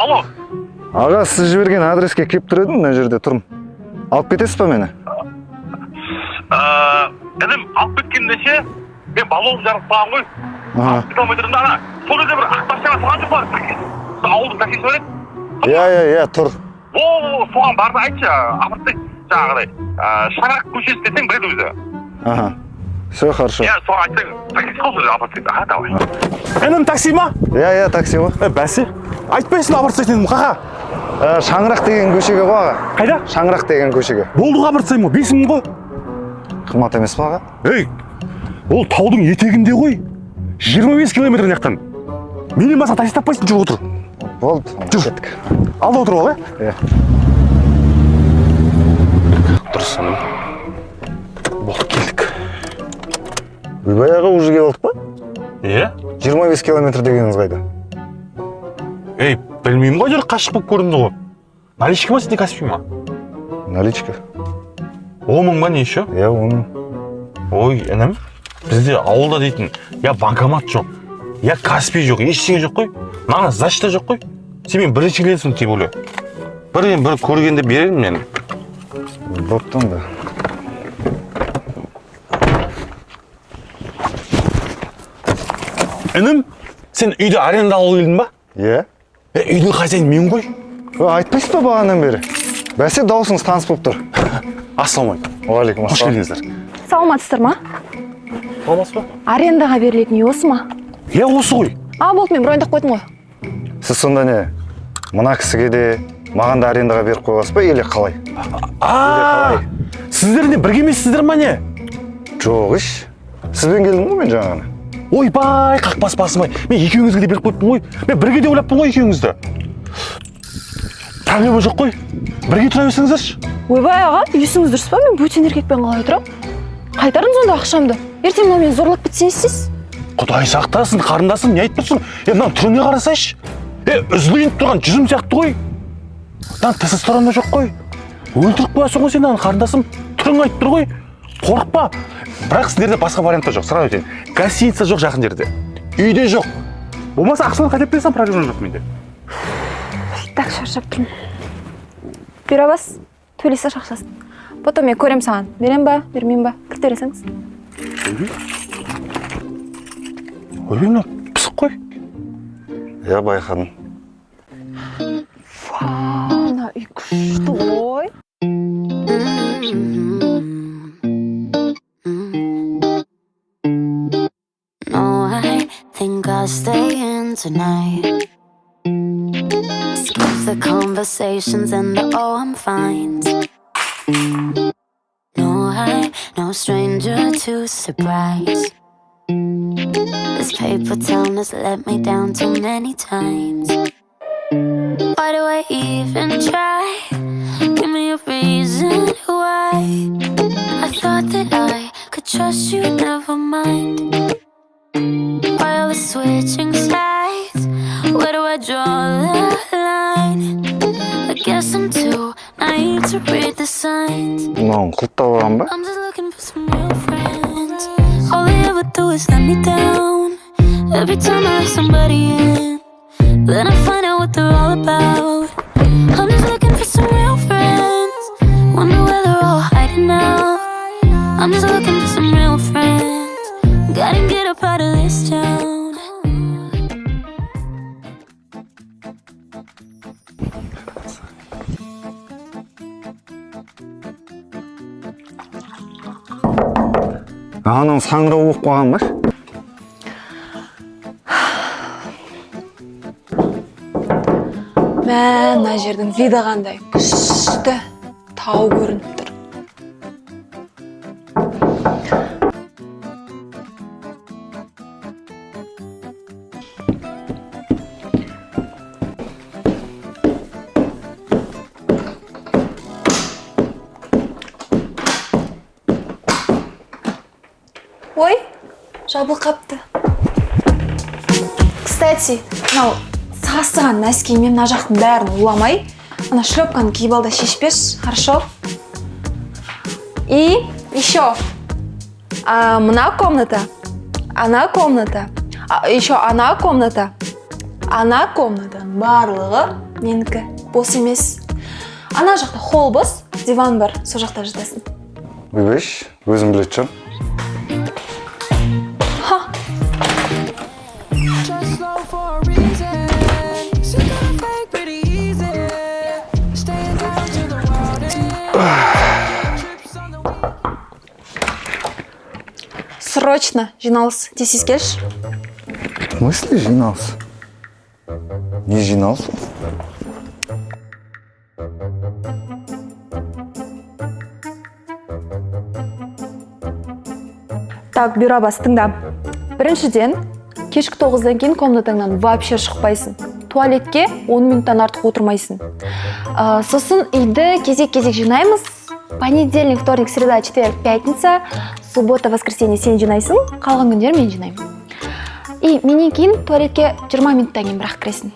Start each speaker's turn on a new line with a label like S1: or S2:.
S1: Алло.
S2: Аға, сіз жіберген адреске келіп тұр едім, мына жерде тұрмын. Алып кетесіз ба мені?
S1: Інім, алып кеткен десе, мен баллоным жарылып қалған ғой.
S2: Аха.
S1: Алып кете алмай тұрмын да. Ана сол жерде бір ақ машина тұрған жоқ па, такси, ауылдың таксисі бар еді.
S2: Иә, иә, иә, тұр.
S1: О, соған бар да айтшы, апарып тастайды жаңағыдай. Шаңырақ көшесі десең, біледі өзі.
S2: Аха, все хорошо.
S1: Иә, соған айтсаң, такси қой, сол жерде апарып тастайды. Аха, давай.
S3: Інім, такси ма?
S2: Иә, иә, такси ғой.
S3: Е, бәсе, айтпайсың, апарып тастайтын едім, қақа.
S2: Шаңырақ деген көшеге ғой, аға.
S3: Қайда?
S2: Шаңырақ деген көшеге.
S3: Болды ғой, апарып тастаймын ғой, 5000 ғой.
S2: Қымбат емес па, аға?
S3: Ей, ол таудың етегінде ғой, 25 километр мына жақтан. Менен басқа такси таппайсың, жүр, отыр.
S2: Болды.
S3: Жүр.
S2: Кеттік.
S3: Алда отырып ал, иә.
S2: Иә.
S3: Дұрыс, інім. Болды, келдік.
S2: Ойбай, аға, уже келіп алдық па?
S3: Иә.
S2: 25 километр дегеніңіз қайда?
S3: Ей, білмеймін ғой, әйтеуір қашық болып көрінді ғой. Наличка ма сенде, Каспи ма?
S2: Наличка.
S3: 10 000 ба, не еще?
S2: Иә, 10 000.
S3: Ой, інім, бізде ауылда дейтін я банкомат жоқ, я Каспи жоқ, ештеңе жоқ қой. Маған сдача да жоқ қой. Сен мен бірінші келесің, тем более бір енді бір көргенде беремін мен.
S2: Бопты онда.
S3: Інім, сен үйді аренда алып келдің ба?
S2: Иә.
S3: Е, үйдің хозяині мен ғой.
S2: Ө, айтпайсыз ба бағанадан бері? Бәсе, дауысыңыз таныс болып тұр.
S3: Ассалаумағалейкум.
S2: Уағалейкум
S3: Қош
S2: ассалам.
S3: келдіңіздер.
S4: Саламатсыздар ма?
S3: Саламатсыз ба?
S4: Арендаға берілетін үй осы ма?
S3: Иә, осы ғой.
S4: А, болды, мен броньдап қойдым ғой.
S2: Сіз сонда не, мына кісіге де, маған да арендаға беріп қойғансыз ба или қалай?
S3: А, сіздер не, бірге емессіздер ма, не?
S2: Жоқ, иш. Сізбен келдім ғой мен жаңа ғана.
S3: Ойбай, қақпас басым ай, мен екеуіңізге де беріп қойыппын ғой. Мен бірге де ойлаппын ғой екеуіңізді. Проблема жоқ қой, бірге тұра берсеңіздерші.
S4: Ойбай, аға, есіңіз дұрыс па? Мен бөтен еркекпен қалай тұрамын? Қайтарыңыз онда ақшамды. Ертең мынау мені зорлап кетсе, не істейсіз?
S3: Құдай сақтасын, қарындасым, не айтып тұрсың? Е, мынаның түріне қарасайшы. Е, үзілейін тұрған жүзім сияқты ғой. Мынаның тестостерон да жоқ қой. Өлтіріп қоясың ғой сен мынаны, қарындасым. Түрің айтып тұр ғой. Қорықпа. Бірақ сіздерде басқа вариант та жоқ, сразу айтайын. Гостиница жоқ жақын жерде, үйде жоқ. Болмаса ақшаны қайтарып берсем, проблема жоқ менде.
S4: Так шаршап тұрмын. Бұйра бас, төлей салшы ақшасын. Потом мен көрем саған. Берем ба, бермеймін ба? Кірте берсеңіз.
S3: Ойбай, мынау пысық қой.
S2: Иә, байқадым.
S4: Вау, мына үй күшті ғой.
S5: No, I think I'll stay in tonight. Skip the conversations and the "oh, I'm fine." No, I'm no stranger to surprise. This paper town has let me down too many times. Why do I even try? Give me a reason why. I thought that I could trust you, never mind. Why all the switching sides? Where do I draw the line? I guess I'm too naive to read the signs.
S2: Мынауын құлыптап алған ба?
S5: I'm just looking for some real friends. All they ever do is let me down. Every time I let somebody in, then I find out what they're all about. I'm just looking for some real friends. Wonder where they're all hiding out. I'm just looking for some real friends. Gotta get up out of this town.
S2: Анау саңырау болып қалған ба?
S4: Мә, мына жердің виді қандай күшті. Тау көрініп тұр. Ой, жабылып қапты. Кстати, мынау сасыған носкимен мына жақтың бәрін уламай, ана шлепканы киіп ал да шешпеші, хорошо? И еще мына комната, ана комната, еще ана комната, ана комнатаның барлығы Менікі бос емес. Ана жақта холл бос, диван бар, сол жақта жатасың.
S2: Ойбайш, өзім білетін шығармын.
S4: Ха.
S6: Just slow for a reason. Sick of the fake, pretty easy. Staying down till the world ends. Trips on the weekend.
S4: Срочно жиналыс, тез, тез келші.
S2: В смысле жиналыс? Не жиналыс ол?
S4: Так, Бұйрабас, тыңда. Біріншіден, кешкі 9-дан кейін комнатаңнан вообще шықпайсың. Туалетке 10 минуттан артық отырмайсың. Сосын үйді кезек-кезек жинаймыз. Понедельник, вторник, среда, четверг, пятница, суббота, воскресенье сен жинайсың, қалған күндері мен жинаймын. И менен кейін туалетке 20 минуттан кейін бірақ кіресің.